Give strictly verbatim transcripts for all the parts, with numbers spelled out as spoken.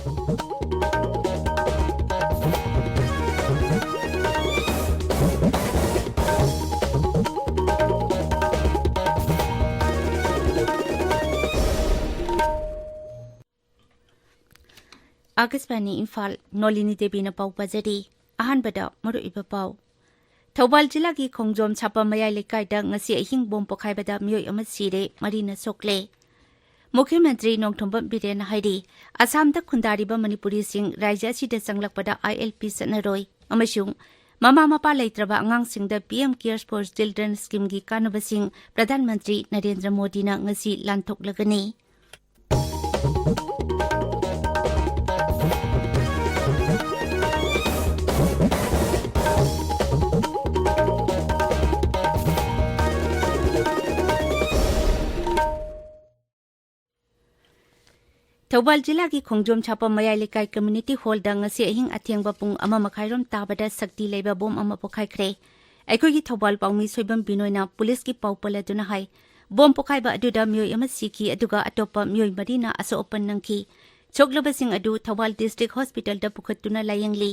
ꯑꯥꯀꯥꯁꯕꯥꯅꯤ ꯏꯝꯐꯥꯜ, ꯅꯣꯂꯤꯅꯤ ꯗꯦꯕꯤꯅ ꯄꯥꯎ ꯄꯥꯖꯔꯤ꯫ ꯑꯍꯥꯟꯕꯗ ꯃꯔꯨꯑꯣꯏꯕ ꯄꯥꯎ꯫ ꯊꯧꯕꯥꯜ ꯖꯤꯂꯥꯒꯤ ꯈꯣꯡꯖꯣꯝ ꯁꯥꯄꯝ ꯃꯌꯥꯏ ꯂꯩꯀꯥꯏꯗ ꯉꯁꯤ ꯑꯍꯤꯡ ꯕꯣꯝ ꯄꯣꯈꯥꯏꯕꯗ ꯃꯤꯑꯣꯏ ꯑꯃ ꯁꯤꯔꯦ, ꯃꯔꯤꯅ ꯁꯣꯛꯂꯦ꯫ ꯃꯨꯈ꯭ꯌ ꯃꯟꯇ꯭ꯔꯤ ꯅꯣꯡꯊꯣꯝꯕꯝ ꯕꯤꯔꯦꯟꯅ ꯍꯥꯏꯔꯤ, ꯑꯁꯥꯝꯗ ꯈꯨꯟꯗꯥꯔꯤꯕ ꯃꯅꯤꯄꯨꯔꯤꯁꯤꯡ ꯔꯥꯖ꯭ꯌ ꯑꯁꯤꯗ ꯆꯪꯂꯛꯄꯗ ꯑꯥꯏ ꯑꯦꯜ ꯄꯤ ꯆꯠꯅꯔꯣꯏ ꯑꯃꯁꯨꯡ ꯃꯃꯥ ꯃꯄꯥ ꯂꯩꯇ꯭ꯔꯕ ꯑꯉꯥꯡꯁꯤꯡꯗ ꯄꯤ ꯑꯦꯝ Cares for Children Schemeꯒꯤ ꯀꯥꯟꯅꯕꯁꯤꯡ ꯄ꯭ꯔꯙꯥꯟ ꯃꯟꯇ꯭ꯔꯤ ꯅꯔꯦꯟꯗ꯭ꯔ ꯃꯣꯗꯤꯅ ꯉꯁꯤ ꯂꯥꯟꯊꯣꯛꯂꯒꯅꯤ꯫ ꯊꯧꯕꯥꯜ ꯖꯤꯂꯥꯒꯤ ꯈꯣꯡꯖꯣꯝ ꯁꯥꯄꯝ ꯃꯌꯥꯏ ꯂꯩꯀꯥꯏ ꯀꯝꯃ꯭ꯌꯨꯅꯤꯇꯤ ꯍꯣꯜꯗ ꯉꯁꯤ ꯑꯍꯤꯡ ꯑꯊꯦꯡꯕ ꯄꯨꯡ ꯑꯃ ꯃꯈꯥꯏꯔꯣꯝ ꯇꯥꯕꯗ ꯁꯛꯇꯤ ꯂꯩꯕ ꯕꯣꯝ ꯑꯃ ꯄꯣꯈꯥꯏꯈ꯭ꯔꯦ꯫ ꯑꯩꯈꯣꯏꯒꯤ ꯊꯧꯕꯥꯜ ꯄꯥꯎꯃꯤ ꯁꯣꯏꯕꯝ ꯕꯤꯅꯣꯏꯅ ꯄꯨꯂꯤꯁꯀꯤ ꯄꯥꯎ ꯄꯜꯂꯗꯨꯅ ꯍꯥꯏ, ꯕꯣꯝ ꯄꯣꯈꯥꯏꯕ ꯑꯗꯨꯗ ꯃꯤꯑꯣꯏ ꯑꯃ ꯁꯤꯈꯤ, ꯑꯗꯨꯒ ꯑꯇꯣꯞꯄ ꯃꯤꯑꯣꯏ ꯃꯔꯤꯅ ꯑꯁꯣꯛ ꯑꯄꯟ ꯅꯪꯈꯤ꯫ ꯁꯣꯛꯂꯕꯁꯤꯡ ꯑꯗꯨ ꯊꯧꯕꯥꯜ ꯗꯤꯁꯇ꯭ꯔꯤꯛ ꯍꯣꯁꯄꯤꯇꯥꯜꯗ ꯄꯨꯈꯠꯇꯨꯅ ꯂꯥꯌꯦꯡꯂꯤ꯫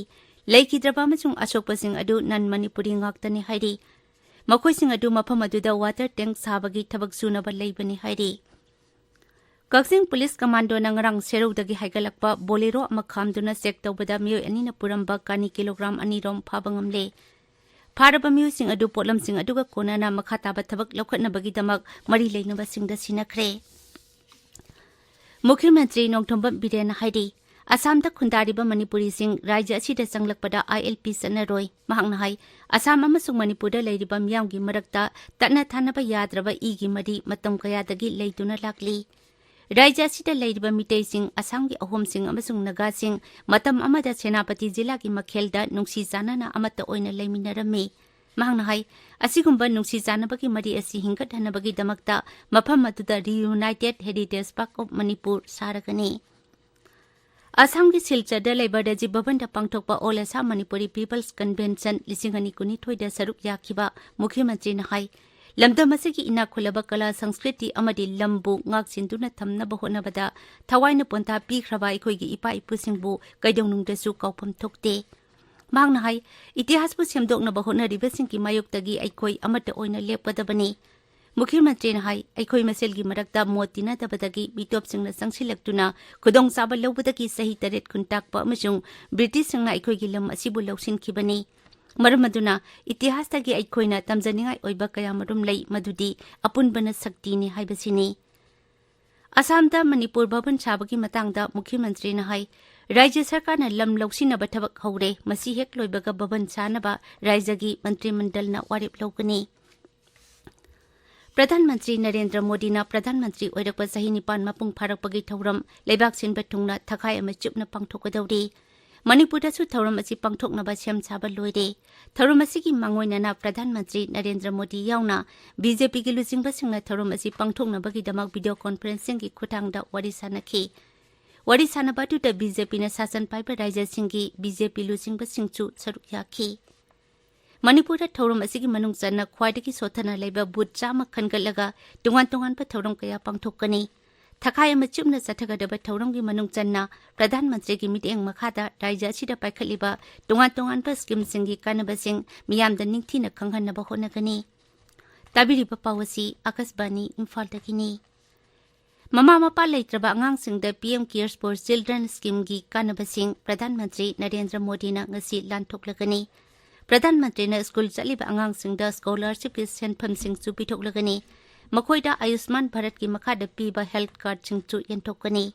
ꯂꯩꯈꯤꯗ꯭ꯔꯕ ꯑꯃꯁꯨꯡ ꯑꯁꯣꯛꯄꯁꯤꯡ ꯑꯗꯨ ꯅꯟ ꯃꯅꯤꯄꯨꯔꯤ ꯉꯥꯛꯇꯅꯤ ꯍꯥꯏꯔꯤ꯫ ꯃꯈꯣꯏꯁꯤꯡ ꯑꯗꯨ ꯃꯐꯝ ꯑꯗꯨꯗ ꯋꯥꯇꯔ ꯇꯦꯡꯛ ꯁꯥꯕꯒꯤ ꯊꯕꯛ ꯁꯨꯅꯕ ꯂꯩꯕꯅꯤ ꯍꯥꯏꯔꯤ꯫ ꯀꯛꯆꯤꯡ ꯄꯨꯂꯤꯁ ꯀꯃꯥꯟꯗꯣꯅ ꯉꯔꯥꯡ ꯁꯦꯔꯧꯗꯒꯤ ꯍꯥꯏꯒꯠꯂꯛꯄ ꯕꯣꯂꯦꯔꯣ ꯑꯃ ꯈꯥꯝꯗꯨꯅ ꯆꯦꯛ ꯇꯧꯕꯗ ꯃꯤꯑꯣꯏ ꯑꯅꯤꯅ ꯄꯨꯔꯝꯕ ꯀꯥꯅꯤ ꯀꯤꯂꯣꯒ꯭ꯔꯥꯝ ꯑꯅꯤꯔꯣꯝ ꯐꯥꯕ ꯉꯝꯂꯦ꯫ ꯐꯥꯔꯕ ꯃꯤꯑꯣꯏꯁꯤꯡ ꯑꯗꯨ ꯄꯣꯠꯂꯝꯁꯤꯡ ꯑꯗꯨꯒ ꯀꯣꯟꯅꯅ ꯃꯈꯥ ꯇꯥꯕ ꯊꯕꯛ ꯂꯧꯈꯠꯅꯕꯒꯤꯗꯃꯛ ꯃꯔꯤ ꯂꯩꯅꯕꯁꯤꯡꯗ ꯁꯤꯟꯅꯈ꯭ꯔꯦ꯫ ꯃꯨꯈ꯭ꯌ ꯃꯟꯇ꯭ꯔꯤ ꯅꯣꯡꯊꯣꯝꯕꯝ ꯕꯤꯔꯦꯟꯅ ꯍꯥꯏꯔꯤ, ꯑꯁꯥꯝꯗ ꯈꯨꯟꯗꯥꯔꯤꯕ ꯃꯅꯤꯄꯨꯔꯤꯁꯤꯡ ꯔꯥꯖ꯭ꯌ ꯑꯁꯤꯗ ꯆꯪꯂꯛꯄꯗ ꯑꯥꯏ ꯑꯦꯜ ꯄꯤ ꯆꯠꯅꯔꯣꯏ꯫ ꯃꯍꯥꯛꯅ ꯍꯥꯏ, ꯑꯁꯥꯝ ꯑꯃꯁꯨꯡ ꯃꯅꯤꯄꯨꯔꯗ ꯂꯩꯔꯤꯕ ꯃꯤꯌꯥꯝꯒꯤ ꯃꯔꯛꯇ ꯇꯠꯅ ꯊꯥꯅꯕ ꯌꯥꯗ꯭ꯔꯕ ꯏꯒꯤ ꯃꯔꯤ ꯃꯇꯝ ꯀꯌꯥꯗꯒꯤ ꯂꯩꯗꯨꯅ ꯂꯥꯛꯂꯤ꯫ ꯔꯥꯖ꯭ꯌ ꯑꯁꯤꯗ ꯂꯩꯔꯤꯕ ꯃꯤꯇꯩꯁꯤꯡ, ꯑꯁꯥꯝꯒꯤ ꯑꯍꯣꯝꯁꯤꯡ ꯑꯃꯁꯨꯡ ꯅꯥꯒꯥꯁꯤꯡ ꯃꯇꯝ ꯑꯃꯗ ꯁꯦꯅꯥꯄꯇꯤ ꯖꯤꯂꯥꯒꯤ ꯃꯈꯦꯜꯗ ꯅꯨꯡꯁꯤ ꯆꯥꯟꯅꯅ ꯑꯃꯠꯇ ꯑꯣꯏꯅ ꯂꯩꯃꯤꯟꯅꯔꯝꯃꯤ꯫ ꯃꯍꯥꯛꯅ ꯍꯥꯏ, ꯑꯁꯤꯒꯨꯝꯕ ꯅꯨꯡꯁꯤ ꯆꯥꯟꯅꯕꯒꯤ ꯃꯔꯤ ꯑꯁꯤ ꯍꯤꯡꯒꯠꯍꯟꯅꯕꯒꯤꯗꯃꯛꯇ ꯃꯐꯝ ꯑꯗꯨꯗ Reunited Heritage Park of Manipur ꯁꯥꯔꯒꯅꯤ꯫ ꯑꯁꯥꯝꯒꯤ ꯁꯤꯜꯆꯔꯗ ꯂꯩꯕ ꯔꯥꯖꯤꯕ ꯚꯕꯟꯗ ꯄꯥꯡꯊꯣꯛꯄ All Assam Manipuri People's Convention ꯂꯤꯁꯤꯡ ꯑꯅꯤ ꯀꯨꯟꯅꯤꯊꯣꯏꯗ ꯁꯔꯨꯛ ꯌꯥꯈꯤꯕ ꯃꯨꯈ꯭ꯌ ꯃꯟꯇ꯭ꯔꯤꯅ ꯍꯥꯏ, ꯂꯝꯗꯝ ꯑꯁꯤꯒꯤ ꯏꯅꯥꯛ ꯈꯨꯜꯂꯕ ꯀꯂꯥ, ꯁꯪꯁꯀ꯭ꯔꯤꯇꯤ ꯑꯃꯗꯤ ꯂꯝꯕꯨ ꯉꯥꯛ ꯁꯦꯟꯗꯨꯅ ꯊꯝꯅꯕ ꯍꯣꯠꯅꯕꯗ ꯊꯋꯥꯏꯅ ꯄꯣꯟꯊꯥ ꯄꯤꯈ꯭ꯔꯕ ꯑꯩꯈꯣꯏꯒꯤ ꯏꯄꯥ ꯏꯄꯨꯁꯤꯡꯕꯨ ꯀꯩꯗꯧꯅꯨꯡꯗꯁꯨ ꯀꯥꯎꯐꯝ ꯊꯣꯛꯇꯦ꯫ ꯃꯍꯥꯛꯅ ꯍꯥꯏ, ꯏꯇꯤꯍꯥꯁꯄꯨ ꯁꯦꯝꯗꯣꯛꯅꯕ ꯍꯣꯠꯅꯔꯤꯕꯁꯤꯡꯒꯤ ꯃꯥꯌꯣꯛꯇꯒꯤ ꯑꯩꯈꯣꯏ ꯑꯃꯠꯇ ꯑꯣꯏꯅ ꯂꯦꯞꯀꯗꯕꯅꯤ꯫ ꯃꯨꯈ꯭ꯌ ꯃꯟꯇ꯭ꯔꯤꯅ ꯍꯥꯏ, ꯑꯩꯈꯣꯏ ꯃꯁꯦꯜꯒꯤ ꯃꯔꯛꯇ ꯃꯣꯠ ꯇꯤꯟꯅꯗꯕꯗꯒꯤ ꯃꯤꯇꯣꯞꯁꯤꯡꯅ ꯆꯪꯁꯤꯜꯂꯛꯇꯨꯅ ꯈꯨꯗꯣꯡꯆꯥꯕ ꯂꯧꯕꯗꯒꯤ ꯆꯍꯤ ꯇꯔꯦꯠ ꯈꯨꯟꯇꯥꯛꯄ ꯑꯃꯁꯨꯡ ꯕ꯭ꯔꯤꯇꯤꯁꯁꯤꯡꯅ ꯑꯩꯈꯣꯏꯒꯤ ꯂꯝ ꯑꯁꯤꯕꯨ ꯂꯧꯁꯤꯟꯈꯤꯕꯅꯤ꯫ ꯃꯔꯝ ꯑꯗꯨꯅ ꯏꯇꯤꯍꯥꯁꯇꯒꯤ ꯑꯩꯈꯣꯏꯅ ꯇꯝꯖꯅꯤꯡꯉꯥꯏ ꯑꯣꯏꯕ ꯀꯌꯥꯃꯔꯨꯝ ꯂꯩ, ꯃꯗꯨꯗꯤ ꯑꯄꯨꯟꯕꯅ ꯁꯛꯇꯤꯅꯤ ꯍꯥꯏꯕꯁꯤꯅꯤ꯫ ꯑꯁꯥꯝꯗ ꯃꯅꯤꯄꯨꯔ ꯚꯕꯟ ꯁꯥꯕꯒꯤ ꯃꯇꯥꯡꯗ ꯃꯨꯈ꯭ꯌ ꯃꯟꯇ꯭ꯔꯤꯅ ꯍꯥꯏ, ꯔꯥꯖ꯭ꯌ ꯁꯔꯀꯥꯔꯅ ꯂꯝ ꯂꯧꯁꯤꯟꯅꯕ ꯊꯕꯛ ꯍꯧꯔꯦ, ꯃꯁꯤ ꯍꯦꯛ ꯂꯣꯏꯕꯒ ꯚꯕꯟ ꯁꯥꯅꯕ ꯔꯥꯖ꯭ꯌꯒꯤ ꯃꯟꯇ꯭ꯔꯤ ꯃꯟꯗꯜꯅ ꯋꯥꯔꯦꯞ ꯂꯧꯒꯅꯤ꯫ ꯄ꯭ꯔꯙꯥꯟ ꯃꯟꯇ꯭ꯔꯤ ꯅꯔꯦꯟꯗ꯭ꯔ ꯃꯣꯗꯤꯅ ꯄ꯭ꯔꯙꯥꯟ ꯃꯟꯇ꯭ꯔꯤ ꯑꯣꯏꯔꯛꯄ ꯆꯍꯤ ꯅꯤꯄꯥꯟ ꯃꯄꯨꯡ ꯐꯥꯔꯛꯄꯒꯤ ꯊꯧꯔꯝ ꯂꯩꯕꯥꯛ ꯁꯤꯟꯕ ꯊꯨꯡꯅ ꯊꯈꯥꯏ ꯑꯃ ꯆꯨꯞꯅ ꯄꯥꯡꯊꯣꯛꯀꯗꯧꯔꯤ꯫ ꯃꯅꯤꯄꯨꯔꯗꯁꯨ ꯊꯧꯔꯝ ꯑꯁꯤ ꯄꯥꯡꯊꯣꯛꯅꯕ ꯁꯦꯝ ꯁꯥꯕ ꯂꯣꯏꯔꯦ꯫ ꯊꯧꯔꯝ ꯑꯁꯤꯒꯤ ꯃꯥꯡꯑꯣꯏꯅꯅ ꯄ꯭ꯔꯙꯥꯟ ꯃꯟꯇ꯭ꯔꯤ ꯅꯔꯦꯟꯗ꯭ꯔ ꯃꯣꯗꯤ ꯌꯥꯎꯅ ꯕꯤ ꯖꯦ ꯄꯤꯒꯤ ꯂꯨꯆꯤꯡꯕꯁꯤꯡꯅ ꯊꯧꯔꯝ ꯑꯁꯤ ꯄꯥꯡꯊꯣꯛꯅꯕꯒꯤꯗꯃꯛ ꯚꯤꯗꯤꯑꯣ ꯀꯣꯟꯐꯔꯦꯟꯁꯤꯡꯒꯤ ꯈꯨꯠꯊꯥꯡꯗ ꯋꯥꯔꯤ ꯁꯥꯅꯈꯤ꯫ ꯋꯥꯔꯤ ꯁꯥꯅꯕ ꯑꯗꯨꯗ ꯕꯤ ꯖꯦ ꯄꯤꯅ ꯁꯥꯁꯟ ꯄꯥꯏꯕ ꯔꯥꯖ꯭ꯌꯁꯤꯡꯒꯤ ꯕꯤ ꯖꯦ ꯄꯤ ꯂꯨꯆꯤꯡꯕꯁꯤꯡꯁꯨ ꯁꯔꯨꯛ ꯌꯥꯈꯤ꯫ ꯃꯅꯤꯄꯨꯔꯗ ꯊꯧꯔꯝ ꯑꯁꯤꯒꯤ ꯃꯅꯨꯡ ꯆꯟꯅ ꯈ꯭ꯋꯥꯏꯗꯒꯤ ꯁꯣꯠꯊꯅ ꯂꯩꯕ ꯕꯨꯊ ꯆꯥꯝꯃ ꯈꯟꯒꯠꯂꯒ ꯇꯣꯉꯥꯟ ꯇꯣꯉꯥꯟꯕ ꯊꯧꯔꯝ ꯀꯌꯥ ꯄꯥꯡꯊꯣꯛꯀꯅꯤ꯫ ꯊꯈꯥꯏ ꯑꯃ ꯆꯨꯞꯅ ꯆꯠꯊꯒꯗꯕ ꯊꯧꯔꯝꯒꯤ ꯃꯅꯨꯡ ꯆꯟꯅ ꯄ꯭ꯔꯙꯥꯟ ꯃꯟꯇ꯭ꯔꯤꯒꯤ ꯃꯤꯠꯌꯦꯡ ꯃꯈꯥꯗ ꯔꯥꯖ꯭ꯌ ꯑꯁꯤꯗ ꯄꯥꯏꯈꯠꯂꯤꯕ ꯇꯣꯉꯥꯟ ꯇꯣꯉꯥꯟꯕ ꯁ꯭ꯀꯤꯝꯁꯤꯡꯒꯤ ꯀꯥꯟꯅꯕꯁꯤꯡ ꯃꯤꯌꯥꯝꯗ ꯅꯤꯡꯊꯤꯅ ꯈꯪꯍꯟꯅꯕ ꯍꯣꯠꯅꯒꯅꯤ꯫ ꯇꯥꯕꯤꯔꯤꯕ ꯄꯥꯎ ꯑꯁꯤ ꯑꯀꯥꯁꯕꯥꯅꯤ ꯏꯝꯐꯥꯜꯗꯒꯤꯅꯤ꯫ ꯃꯃꯥ ꯃꯄꯥ ꯂꯩꯇ꯭ꯔꯕ ꯑꯉꯥꯡꯁꯤꯡꯗ ꯄꯤ ꯑꯦꯝ Cares for Children ꯁ꯭ꯀꯤꯝꯒꯤ ꯀꯥꯟꯅꯕꯁꯤꯡ ꯄ꯭ꯔꯙꯥꯟ ꯃꯟꯇ꯭ꯔꯤ ꯅꯔꯦꯟꯗ꯭ꯔ ꯃꯣꯗꯤꯅ ꯉꯁꯤ ꯂꯥꯟꯊꯣꯛꯂꯒꯅꯤ꯫ ꯄ꯭ꯔꯙꯥꯟ ꯃꯟꯇ꯭ꯔꯤꯅ ꯁ꯭ꯀꯨꯜ ꯆꯠꯂꯤꯕ ꯑꯉꯥꯡꯁꯤꯡꯗ ꯁ꯭ꯀꯣꯂꯔꯁꯤꯞꯀꯤ ꯁꯦꯟꯐꯝꯁꯤꯡꯁꯨ ꯄꯤꯊꯣꯛꯂꯒꯅꯤ꯫ ꯃꯈꯣꯏꯗ ꯑꯌꯨꯁꯃꯥꯟ ꯚꯥꯔꯠꯀꯤ ꯃꯈꯥꯗ ꯄꯤꯕ ꯍꯦꯜꯊ ꯀꯥꯔꯗꯁꯤꯡꯁꯨ ꯌꯦꯟꯊꯣꯛꯀꯅꯤ꯫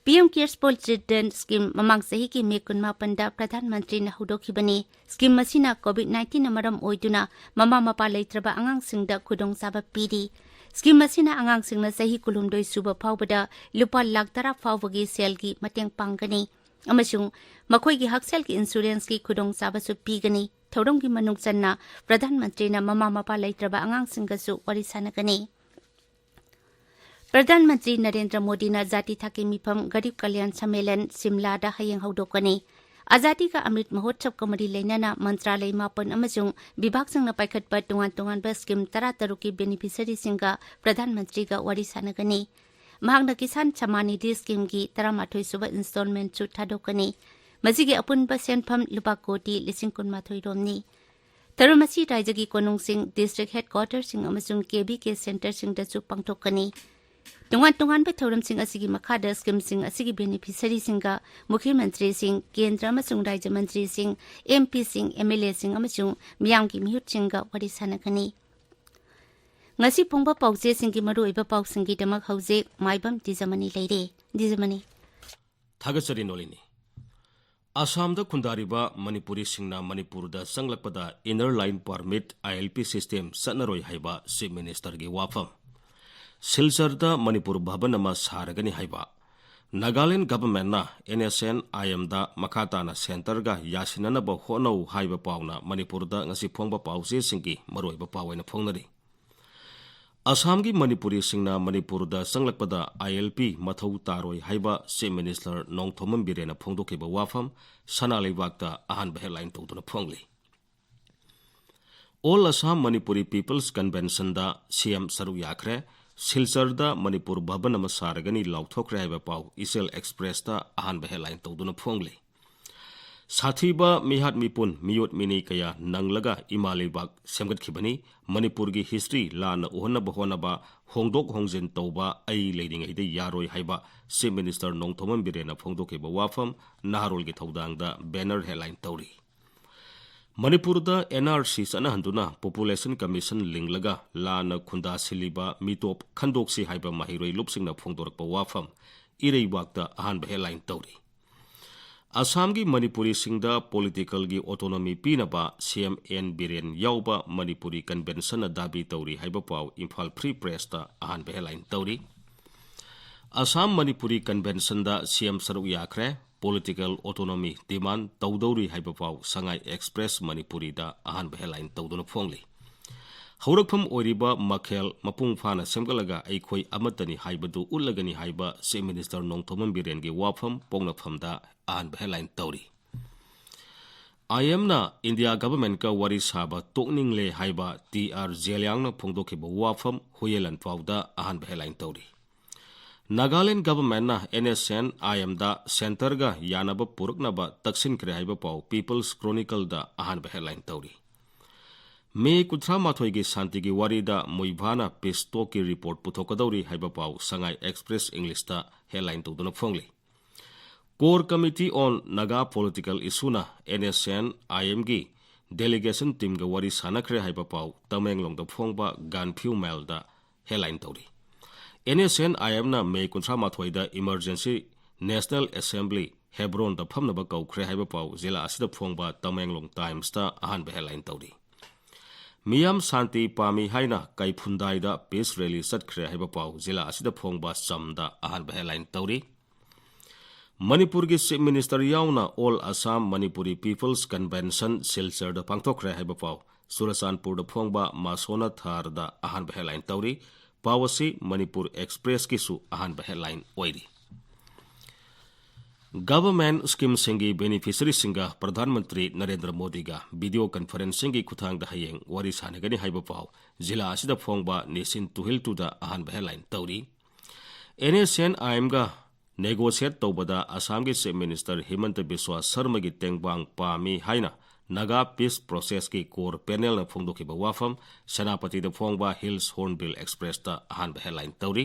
P M Cares for Children scheme ꯃꯃꯥꯡ ꯆꯍꯤꯒꯤ ꯃꯦ ꯀꯨꯟꯃꯥꯄꯟꯗ ꯄ꯭ꯔꯙꯥꯟ ꯃꯟꯇ꯭ꯔꯤꯅ ꯍꯧꯗꯣꯛꯈꯤꯕꯅꯤ꯫ ꯁ꯭ꯀꯤꯝ ꯑꯁꯤꯅ ꯀꯣꯚꯤꯗ ꯅꯥꯏꯟꯇꯤꯟꯅ ꯃꯔꯝ ꯑꯣꯏꯗꯨꯅ ꯃꯃꯥ ꯃꯄꯥ ꯂꯩꯇ꯭ꯔꯕ ꯑꯉꯥꯡꯁꯤꯡꯗ ꯈꯨꯗꯣꯡꯆꯥꯕ ꯄꯤꯔꯤ꯫ ꯁ꯭ꯀꯤꯝ ꯑꯁꯤꯅ ꯑꯉꯥꯡꯁꯤꯡꯅ ꯆꯍꯤ ꯀꯨꯟꯍꯨꯝꯗꯣꯏ ꯁꯨꯕ ꯐꯥꯎꯕꯗ ꯂꯨꯄꯥ ꯂꯥꯈ ꯇꯔꯥ ꯐꯥꯎꯕꯒꯤ ꯁꯦꯜꯒꯤ ꯃꯇꯦꯡ ꯄꯥꯡꯒꯅꯤ ꯑꯃꯁꯨꯡ ꯃꯈꯣꯏꯒꯤ ꯍꯛꯁꯦꯜꯒꯤ ꯏꯟꯁꯨꯔꯦꯟꯁꯀꯤ ꯈꯨꯗꯣꯡꯆꯥꯕꯁꯨ ꯄꯤꯒꯅꯤ꯫ ꯊꯧꯔꯝꯒꯤ ꯃꯅꯨꯡ ꯆꯟꯅ ꯄ꯭ꯔꯙꯥꯟ ꯃꯟꯇ꯭ꯔꯤꯅ ꯃꯃꯥ ꯃꯄꯥ ꯂꯩꯇ꯭ꯔꯕ ꯑꯉꯥꯡꯁꯤꯡꯒꯁꯨ ꯋꯥꯔꯤ ꯁꯥꯅꯒꯅꯤ꯫ ꯄ꯭ꯔꯙꯥꯟ ꯃꯟꯇ꯭ꯔꯤ ꯅꯔꯦꯟꯗ꯭ꯔ ꯃꯣꯗꯤꯅ ꯖꯥꯇꯤ ꯊꯥꯛꯀꯤ ꯃꯤꯐꯝ ꯒꯔꯤꯕ ꯀꯂꯌꯥꯟ ꯁꯝꯃꯦꯂꯟ ꯁꯤꯝꯂꯥꯗ ꯍꯌꯦꯡ ꯍꯧꯗꯣꯛꯀꯅꯤ꯫ ꯑꯖꯥꯗꯤ ꯀꯥ ꯑꯃ꯭ꯔꯤꯠ ꯃꯍꯣꯠꯁꯕꯀ ꯃꯔꯤ ꯂꯩꯅꯅ ꯃꯟꯇ꯭ꯔꯥꯂꯌ ꯃꯥꯄꯟ ꯑꯃꯁꯨꯡ ꯕꯤꯚꯥꯒꯁꯤꯡꯅ ꯄꯥꯏꯈꯠꯄ ꯇꯣꯉꯥꯟ ꯇꯣꯉꯥꯟꯕ ꯁ꯭ꯀꯤꯝ ꯇꯔꯥ ꯇꯔꯨꯛꯀꯤ ꯕꯦꯅꯤꯐꯤꯁꯔꯤꯁꯤꯡꯒ ꯄ꯭ꯔꯙꯥꯟ ꯃꯟꯇ꯭ꯔꯤꯒ ꯋꯥꯔꯤ ꯁꯥꯟꯅꯒꯅꯤ꯫ ꯃꯍꯥꯛꯅ ꯀꯤꯁꯥꯟ ꯁꯝꯃꯥꯟ ꯅꯤꯙꯤ ꯁ꯭ꯀꯤꯝꯒꯤ ꯇꯔꯥꯃꯥꯊꯣꯏ ꯁꯨꯕ ꯏꯟꯁꯇꯣꯜꯃꯦꯟꯠꯁꯨ ꯊꯥꯗꯣꯛꯀꯅꯤ꯫ ꯃꯁꯤꯒꯤ ꯑꯄꯨꯟꯕ ꯁꯦꯟꯐꯝ ꯂꯨꯄꯥ ꯀꯣꯇꯤ ꯂꯤꯁꯤꯡ ꯀꯨꯟꯃꯥꯊꯣꯏ ꯔꯣꯝꯅꯤ꯫ ꯊꯧꯔꯝ ꯑꯁꯤ ꯔꯥꯖ꯭ꯌꯒꯤ ꯀꯣꯅꯨꯡꯁꯤꯡ, ꯗꯤꯁꯇ꯭ꯔꯤꯛ ꯍꯦꯗꯀ꯭ꯋꯥꯇꯔꯁꯤꯡ ꯑꯃꯁꯨꯡ ꯀꯦ ꯚꯤ ꯀꯦ ꯁꯦꯟꯇꯔꯁꯤꯡꯗꯁꯨ ꯄꯥꯡꯊꯣꯛꯀꯅꯤ꯫ ꯇꯣꯉꯥꯟ ꯇꯣꯉꯥꯟꯕ ꯊꯧꯔꯝꯁꯤꯡ ꯑꯁꯤꯒꯤ ꯃꯈꯥꯗ ꯁ꯭ꯀꯤꯝꯁꯤꯡ ꯑꯁꯤꯒꯤ ꯕꯦꯅꯤꯐꯤꯁꯔꯤꯁꯤꯡꯒ ꯃꯨꯈ꯭ꯌ ꯃꯟꯇ꯭ꯔꯤꯁꯤꯡ, ꯀꯦꯟꯗ꯭ꯔ ꯑꯃꯁꯨꯡ ꯔꯥꯖ꯭ꯌ ꯃꯟꯇ꯭ꯔꯤꯁꯤꯡ, ꯑꯦꯝ ꯄꯤꯁꯤꯡ, ꯑꯦꯝ ꯑꯦꯜ ꯑꯦꯁꯤꯡ ꯑꯃꯁꯨꯡ ꯃꯤꯌꯥꯝꯒꯤ ꯃꯤꯍꯨꯠꯁꯤꯡꯒ ꯋꯥꯔꯤ ꯁꯥꯟꯅꯒꯅꯤ꯫ ꯉꯁꯤ ꯐꯣꯡꯕ ꯄꯥꯎꯆꯦꯁꯤꯡꯒꯤ ꯃꯔꯨꯑꯣꯏꯕ ꯄꯥꯎꯁꯤꯡꯒꯤꯗꯃꯛ ꯍꯧꯖꯤꯛ ꯃꯥꯏꯕꯝ ꯗꯤꯖꯃꯅꯤ ꯂꯩꯔꯦ꯫ ꯗꯤꯖꯃꯅꯤ꯫ ꯊꯥꯒꯠꯆꯔꯤ ꯅꯣꯂꯤꯅꯤ꯫ ꯑꯁꯥꯝꯗ ꯈꯨꯟꯗꯥꯔꯤꯕ ꯃꯅꯤꯄꯨꯔꯤꯁꯤꯡꯅ ꯃꯅꯤꯄꯨꯔꯗ ꯆꯪꯂꯛꯄꯗ Inner Line Permit, I L P system ꯆꯠꯅꯔꯣꯏ ꯍꯥꯏꯕ ꯆꯤꯐ ꯃꯤꯅꯤꯁꯇꯔꯒꯤ ꯋꯥꯐꯝ꯫ ꯁꯤꯜꯆꯔꯗ ꯃꯅꯤꯄꯨꯔ ꯚꯕꯟ ꯑꯃ ꯁꯥꯔꯒꯅꯤ ꯍꯥꯏꯕ꯫ Nagaland ꯒꯚꯔꯟꯃꯦꯟꯠꯅ N S N I M ꯗ ꯃꯈꯥ ꯇꯥꯅ ꯁꯦꯟꯇꯔꯒ ꯌꯥꯁꯤꯟꯅꯅꯕ ꯍꯣꯠꯅꯧ ꯍꯥꯏꯕ ꯄꯥꯎꯅ ꯃꯅꯤꯄꯨꯔꯗ ꯉꯁꯤ ꯐꯣꯡꯕ ꯄꯥꯎꯆꯦꯁꯤꯡꯒꯤ ꯃꯔꯨꯑꯣꯏꯕ ꯄꯥꯎ ꯑꯣꯏꯅ ꯐꯣꯡꯅꯔꯤ꯫ ꯑꯁꯥꯝꯒꯤ ꯃꯅꯤꯄꯨꯔꯤꯁꯤꯡꯅ ꯃꯅꯤꯄꯨꯔꯗ ꯆꯪꯂꯛꯄꯗ I L P ꯃꯊꯧ ꯇꯥꯔꯣꯏ ꯍꯥꯏꯕ ꯆꯤꯐ ꯃꯤꯅꯤꯁꯇꯔ ꯅꯣꯡꯊꯣꯝꯕꯝ ꯕꯤꯔꯦꯟꯅ ꯐꯣꯡꯗꯣꯛꯈꯤꯕ ꯋꯥꯐꯝ ꯁꯅꯥ ꯂꯩꯕꯥꯛꯇ ꯑꯍꯥꯟꯕ ꯍꯦꯗꯂꯥꯏꯟ ꯇꯧꯗꯨꯅ ꯐꯣꯡꯂꯤ꯫ All Assam Manipuri People's Conventionꯗ C M ꯁꯔꯨꯛ ꯌꯥꯈ꯭ꯔꯦ, ꯁꯤꯜꯆꯔꯗ ꯃꯅꯤꯄꯨꯔ ꯚꯕꯟ ꯑꯃ ꯁꯥꯔꯒꯅꯤ ꯂꯥꯎꯊꯣꯛꯈ꯭ꯔꯦ ꯍꯥꯏꯕ ꯄꯥꯎ ꯏꯆꯦꯜ ꯑꯦꯛꯁꯄ꯭ꯔꯦꯁꯇ ꯑꯍꯥꯟꯕ ꯍꯦꯗꯂꯥꯏꯟ ꯇꯧꯗꯨꯅ ꯐꯣꯡꯂꯤ꯫ ꯁꯥꯊꯤꯕ ꯃꯤꯍꯥꯠ ꯃꯤꯄꯨꯟ, ꯃꯤꯑꯣꯠ ꯃꯤꯅꯩ ꯀꯌꯥ ꯅꯪꯂꯒ ꯏꯃꯥ ꯂꯩꯕꯥꯛ ꯁꯦꯝꯒꯠꯈꯤꯕꯅꯤ꯫ ꯃꯅꯤꯄꯨꯔꯒꯤ ꯍꯤꯁꯇ꯭ꯔꯤ ꯂꯥꯟꯅ ꯎꯍꯟꯅꯕ ꯍꯣꯠꯅꯕ, ꯍꯣꯡꯗꯣꯛ ꯍꯣꯡꯖꯤꯟ ꯇꯧꯕ ꯑꯩ ꯂꯩꯔꯤꯉꯩꯗ ꯌꯥꯔꯣꯏ ꯍꯥꯏꯕ ꯆꯤꯐ ꯃꯤꯅꯤꯁꯇꯔ ꯅꯣꯡꯊꯣꯝꯕꯝ ꯕꯤꯔꯦꯟꯅ ꯐꯣꯡꯗꯣꯛꯈꯤꯕ ꯋꯥꯐꯝ ꯅꯍꯥꯔꯣꯜꯒꯤ ꯊꯧꯗꯥꯡꯗ ꯕꯦꯅꯔ ꯍꯦꯗꯂꯥꯏꯟ ꯇꯧꯔꯤ꯫ ꯃꯅꯤꯄꯨꯔꯗ N R C ꯆꯠꯅꯍꯟꯗꯨꯅ Population Commission ꯂꯤꯡꯂꯒ ꯂꯥꯟꯅ ꯈꯨꯟꯗꯥ ꯁꯤꯜꯂꯤꯕ ꯃꯤꯇꯣꯞ ꯈꯟꯗꯣꯛꯁꯤ ꯍꯥꯏꯕ ꯃꯍꯩꯔꯣꯏ ꯂꯨꯞꯁꯤꯡꯅ ꯐꯣꯡꯗꯣꯔꯛꯄ ꯋꯥꯐꯝ ꯏꯔꯩꯕꯥꯛꯇ ꯑꯍꯥꯟꯕ ꯍꯦꯗꯂꯥꯏꯟ ꯇꯧꯔꯤ꯫ ꯑꯁꯥꯝꯒꯤ ꯃꯅꯤꯄꯨꯔꯤꯁꯤꯡꯗ ꯄꯣꯂꯤꯇꯤꯀꯦꯜꯒꯤ ꯑꯣꯇꯣꯅꯣꯃꯤ ꯄꯤꯅꯕ C M N ꯕꯤꯔꯦꯟ ꯌꯥꯎꯕ ꯃꯅꯤꯄꯨꯔꯤ ꯀꯟꯚꯦꯟꯁꯟꯅ ꯗꯥꯕꯤ ꯇꯧꯔꯤ ꯍꯥꯏꯕ ꯄꯥꯎ ꯏꯝꯐꯥꯜ ꯐ꯭ꯔꯤ ꯄ꯭ꯔꯦꯁꯇ ꯑꯍꯥꯟꯕ ꯍꯦꯗꯂꯥꯏꯟ ꯇꯧꯔꯤ꯫ ꯑꯁꯥꯝ ꯃꯅꯤꯄꯨꯔꯤ ꯀꯟꯚꯦꯟꯁꯟꯗ C M ꯁꯔꯨꯛ ꯌꯥꯈ꯭ꯔꯦ, ꯄꯣꯂꯤꯇꯤꯀꯦꯜ ꯑꯣꯇꯣꯅꯣꯃꯤ ꯗꯤꯃꯥꯟ ꯇꯧꯗꯧꯔꯤ ꯍꯥꯏꯕ ꯄꯥꯎ ꯁꯉꯥꯏ ꯑꯦꯛꯁꯄ꯭ꯔꯦꯁ ꯃꯅꯤꯄꯨꯔꯤꯗ ꯑꯍꯥꯟꯕ ꯍꯦꯗꯂꯥꯏꯟ ꯇꯧꯗꯨꯅ ꯐꯣꯡꯂꯤ꯫ ꯍꯧꯔꯛꯐꯝ ꯑꯣꯏꯔꯤꯕ ꯃꯈꯦꯜ ꯃꯄꯨꯡ ꯐꯥꯅ ꯁꯦꯝꯒꯠꯂꯒ ꯑꯩꯈꯣꯏ ꯑꯃꯠꯇꯅꯤ ꯍꯥꯏꯕꯗꯨ ꯎꯠꯂꯒꯅꯤ ꯍꯥꯏꯕ ꯆꯤꯐ ꯃꯤꯅꯤꯁꯇꯔ ꯅꯣꯡꯊꯣꯝꯕꯝ ꯕꯤꯔꯦꯟꯒꯤ ꯋꯥꯐꯝ ꯄꯣꯛꯅꯐꯝꯗ ꯑꯍꯥꯟꯕ ꯍꯦꯗꯂꯥꯏꯟ ꯇꯧꯔꯤ꯫ ꯑꯥꯏ ꯑꯦꯝꯅ ꯏꯟꯗꯤꯌꯥ ꯒꯚꯔꯟꯃꯦꯟꯠꯀ ꯋꯥꯔꯤ ꯁꯥꯕ ꯇꯣꯛꯅꯤꯡꯂꯦ ꯍꯥꯏꯕ ꯇꯤ ꯑꯥꯔ ꯖꯦꯂꯤꯌꯥꯡꯅ ꯐꯣꯡꯗꯣꯛꯈꯤꯕ ꯋꯥꯐꯝ ꯍꯨꯌꯦꯟ ꯂꯥꯟꯄꯥꯎꯗ ꯑꯍꯥꯟꯕ ꯍꯦꯗꯂꯥꯏꯟ ꯇꯧꯔꯤ꯫ ꯅꯥꯒꯥꯂꯦꯟ ꯒꯚꯔꯟꯃꯦꯟꯠꯅ ꯑꯦꯟ ꯑꯦꯁ ꯑꯦꯟ ꯑꯥꯏ ꯑꯦꯝꯗ ꯁꯦꯟꯇꯔꯒ ꯌꯥꯅꯕ ꯄꯨꯔꯛꯅꯕ ꯇꯛꯁꯤꯟꯈ꯭ꯔꯦ ꯍꯥꯏꯕ ꯄꯥꯎ ꯄꯤꯄꯜꯁ ꯀ꯭ꯔꯣꯅꯤꯀꯜꯗ ꯑꯍꯥꯟꯕ ꯍꯦꯗꯂꯥꯏꯟ ꯇꯧꯔꯤ꯫ ꯃꯦ ꯀꯨꯟꯊ꯭ꯔꯥ ꯃꯥꯊꯣꯏꯒꯤ ꯁꯥꯟꯇꯤꯒꯤ ꯋꯥꯔꯤꯗ ꯃꯨꯏꯚꯥꯅ ꯄꯤꯁ ꯇꯣꯛꯀꯤ ꯔꯤꯄꯣꯔꯠ ꯄꯨꯊꯣꯛꯀꯗꯧꯔꯤ ꯍꯥꯏꯕ ꯄꯥꯎ ꯁꯉꯥꯏ ꯑꯦꯛꯁꯄ꯭ꯔꯦꯁ ꯏꯪꯂꯤꯁꯇ ꯍꯦꯗꯂꯥꯏꯟ ꯇꯧꯗꯨꯅ ꯐꯣꯡꯂꯤ꯫ Core Committee on Naga Political Issueꯅ ꯑꯦꯟ ꯑꯦꯁ ꯑꯦꯟ ꯑꯥꯏ ꯑꯦꯝꯒꯤ ꯗꯦꯂꯤꯒꯦꯁꯟ ꯇꯤꯝꯒ ꯋꯥꯔꯤ ꯁꯥꯟꯅꯈ꯭ꯔꯦ ꯍꯥꯏꯕ ꯄꯥꯎ ꯇꯃꯦꯡꯂꯣꯡꯗ ꯐꯣꯡꯕ ꯒꯥꯟꯐꯤꯌꯨ ꯃꯦꯜꯗ ꯍꯦꯗꯂꯥꯏꯟ ꯇꯧꯔꯤ꯫ N S and N I ꯃꯦ ꯀꯨꯟꯊ꯭ꯔꯥ ꯃꯥꯊꯣꯏꯗ ꯏꯃꯔꯖꯦꯟꯁꯤ ꯅꯦꯁꯅꯦꯜ ꯑꯦꯁꯦꯝꯕ꯭ꯂꯤ ꯍꯦꯕ꯭ꯔꯣꯟꯗ ꯐꯝꯅꯕ ꯀꯧꯈ꯭ꯔꯦ ꯍꯥꯏꯕ ꯄꯥꯎ ꯖꯤꯂꯥ ꯑꯁꯤꯗ ꯐꯣꯡꯕ ꯇꯃꯦꯡꯂꯣꯡ ꯇꯥꯏꯝꯁꯇ ꯑꯍꯥꯟꯕ ꯍꯦꯗꯂꯥꯏꯟ ꯇꯧꯔꯤ꯫ ꯃꯤꯌꯥꯝ ꯁꯥꯟꯇꯤ ꯄꯥꯝꯃꯤ ꯍꯥꯏꯅ ꯀꯩꯐꯨꯟꯗꯥꯏꯗ ꯄꯤꯁ ꯔꯦꯂꯤ ꯆꯠꯈ꯭ꯔꯦ ꯍꯥꯏꯕ ꯄꯥꯎ ꯖꯤꯂꯥ ꯑꯁꯤꯗ ꯐꯣꯡꯕ ꯆꯝꯗ ꯑꯍꯥꯟꯕ ꯍꯦꯗꯂꯥꯏꯟ ꯇꯧꯔꯤ꯫ ꯃꯅꯤꯄꯨꯔꯒꯤ ꯆꯤꯐ ꯃꯤꯅꯤꯁꯇꯔ ꯌꯥꯎꯅ All Assam Manipuri Peoples Convention ꯁꯤꯜꯆꯔꯗ ꯄꯥꯡꯊꯣꯛꯈ꯭ꯔꯦ ꯍꯥꯏꯕ ꯄꯥꯎ ꯆꯨꯔꯆꯥꯟꯄꯨꯔꯗ ꯐꯣꯡꯕ ꯃꯥꯁꯣꯅ ꯊꯥꯔꯗ ꯑꯍꯥꯟꯕ ꯍꯦꯗꯂꯥꯏꯟ ꯇꯧꯔꯤ꯫ ꯄꯥꯎ ꯑꯁꯤ ꯃꯅꯤꯄꯨꯔ ꯑꯦꯛꯁꯄ꯭ꯔꯦꯁꯀꯤꯁꯨ ꯑꯍꯥꯟꯕ ꯍꯦꯗꯂꯥꯏꯟ ꯑꯣꯏꯔꯤ꯫ ꯒꯚꯔꯟꯃꯦꯟꯠ ꯁ꯭ꯀꯤꯝꯁꯤꯡꯒꯤ ꯕꯦꯅꯤꯐꯤꯁꯔꯤꯁꯤꯡꯒ ꯄ꯭ꯔꯙꯥꯟ ꯃꯟꯇ꯭ꯔꯤ ꯅꯔꯦꯟꯗ꯭ꯔ ꯃꯣꯗꯤꯒ ꯚꯤꯗꯤꯑꯣ ꯀꯟꯐꯔꯦꯟꯁꯤꯡꯒꯤ ꯈꯨꯠꯊꯥꯡꯗ ꯍꯌꯦꯡ ꯋꯥꯔꯤ ꯁꯥꯟꯅꯒꯅꯤ ꯍꯥꯏꯕ ꯄꯥꯎ ꯖꯤꯂꯥ ꯑꯁꯤꯗ ꯐꯣꯡꯕ ꯅꯤꯁꯤꯟ ꯇꯨꯍꯤꯜ ꯇꯨꯗ ꯑꯍꯥꯟꯕ ꯍꯦꯗꯂꯥꯏꯟ ꯇꯧꯔꯤ꯫ ꯑꯦꯟ ꯑꯦꯁ ꯑꯦꯟ ꯑꯥꯏ ꯑꯦꯝꯒ ꯅꯦꯒꯣꯁꯤꯌꯦꯠ ꯇꯧꯕꯗ ꯑꯁꯥꯝꯒꯤ ꯆꯤꯐ ꯃꯤꯅꯤꯁꯇꯔ ꯍꯤꯃꯟꯇ ꯕꯤꯁ꯭ꯋꯥ ꯁꯔꯃꯒꯤ ꯇꯦꯡꯕꯥꯡ ꯄꯥꯝꯃꯤ ꯍꯥꯏꯅ ꯅꯥꯒꯥ ꯄꯤꯁ ꯄ꯭ꯔꯣꯁꯦꯁꯀꯤ ꯀꯣꯔ ꯄꯦꯅꯦꯜꯅ ꯐꯣꯡꯗꯣꯛꯈꯤꯕ ꯋꯥꯐꯝ ꯁꯦꯅꯥꯄꯇꯤꯗ ꯐꯣꯡꯕ ꯍꯤꯜꯁ ꯍꯣꯔꯟꯕꯤꯜ ꯑꯦꯛꯁꯄ꯭ꯔꯦꯁꯇ ꯑꯍꯥꯟꯕ ꯍꯦꯗꯂꯥꯏꯟ ꯇꯧꯔꯤ꯫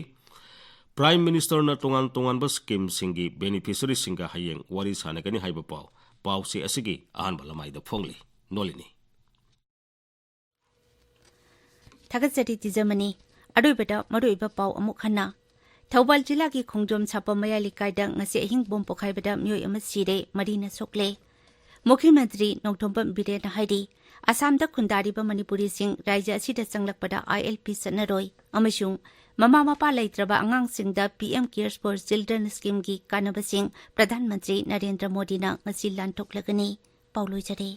ꯄ꯭ꯔꯥꯏꯝ ꯃꯤꯅꯤꯁꯇꯔꯅ ꯇꯣꯉꯥꯟ ꯇꯣꯉꯥꯟꯕ ꯁ꯭ꯀꯤꯝꯁꯤꯡꯒꯤ ꯕꯦꯅꯤꯐꯤꯁꯔꯤꯁꯤꯡꯒ ꯍꯌꯦꯡ ꯋꯥꯔꯤ ꯁꯥꯟꯅꯒꯅꯤ ꯍꯥꯏꯕ ꯄꯥꯎ ꯄꯥꯎꯆꯦ ꯑꯁꯤꯒꯤ ꯑꯍꯥꯟꯕ ꯂꯃꯥꯏꯗ ꯐꯣꯡꯂꯤ꯫ ꯅꯣꯂꯤꯅꯤ꯫ ꯊꯥꯒꯠꯆꯔꯤ ꯇꯤꯖꯃꯅꯤ꯫ ꯑꯔꯣꯏꯕꯗ ꯃꯔꯨꯑꯣꯏꯕ ꯄꯥꯎ ꯑꯃꯨꯛ ꯍꯟꯅ꯫ ꯊꯧꯕꯥꯜ ꯖꯤꯂꯥꯒꯤ ꯈꯣꯡꯖꯣꯝ ꯁꯥꯄꯝ ꯃꯌꯥꯏ ꯂꯩꯀꯥꯏꯗ ꯉꯁꯤ ꯑꯍꯤꯡ ꯕꯣꯝ ꯄꯣꯈꯥꯏꯕꯗ ꯃꯤꯑꯣꯏ ꯑꯃ ꯁꯤꯔꯦ, ꯃꯔꯤꯅ ꯁꯣꯛꯂꯦ꯫ ꯃꯨꯈ꯭ꯌ ꯃꯟꯇ꯭ꯔꯤ ꯅꯣꯡꯊꯣꯝꯕꯝ ꯕꯤꯔꯦꯟꯅ ꯍꯥꯏꯔꯤ, ꯑꯁꯥꯝꯗ ꯈꯨꯟꯗꯥꯔꯤꯕ ꯃꯅꯤꯄꯨꯔꯤꯁꯤꯡ ꯔꯥꯖ꯭ꯌ ꯑꯁꯤꯗ ꯆꯪꯂꯛꯄꯗ ꯑꯥꯏ ꯑꯦꯜ ꯄꯤ ꯆꯠꯅꯔꯣꯏ ꯑꯃꯁꯨꯡ ꯃꯃꯥ ꯃꯄꯥ ꯂꯩꯇ꯭ꯔꯕ ꯑꯉꯥꯡꯁꯤꯡꯗ ꯄꯤ ꯑꯦꯝ Cares for Children ꯁ꯭ꯀꯤꯝꯒꯤ ꯀꯥꯟꯅꯕꯁꯤꯡ ꯄ꯭ꯔꯙꯥꯟ ꯃꯟꯇ꯭ꯔꯤ ꯅꯔꯦꯟꯗ꯭ꯔ ꯃꯣꯗꯤꯅ ꯉꯁꯤ ꯂꯥꯟꯊꯣꯛꯂꯒꯅꯤ꯫ ꯄꯥꯎ ꯂꯣꯏꯖꯔꯦ꯫